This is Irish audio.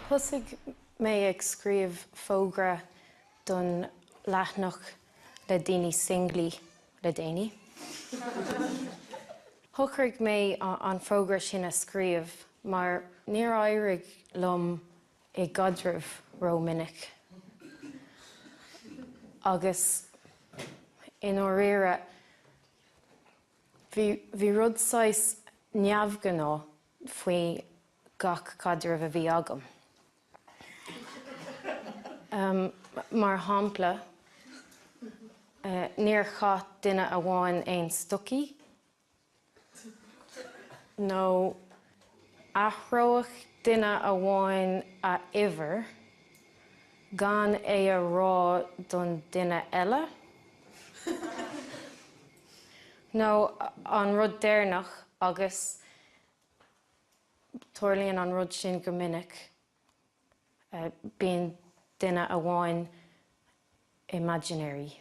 Thosaigh mé ag scríobh fógra don leathanach le daoine singlí le déanaí. Shocraigh mé an fógra sin a scríobh mar níor éirigh liom i gcaidreamh ró-mhinic agus i ndáiríre bhí bhí rud saghas neamhghnáth faoi gach caidreamh a bhí agam. Mar shampla, níor chaith duine amháin aon stocaí, nó athródh duine amháin a uimhir gan é a rá don duine eile, nó an rud deireanach agus tarlaíonn an rud sin go minic, bíonn duine amháin imaginary.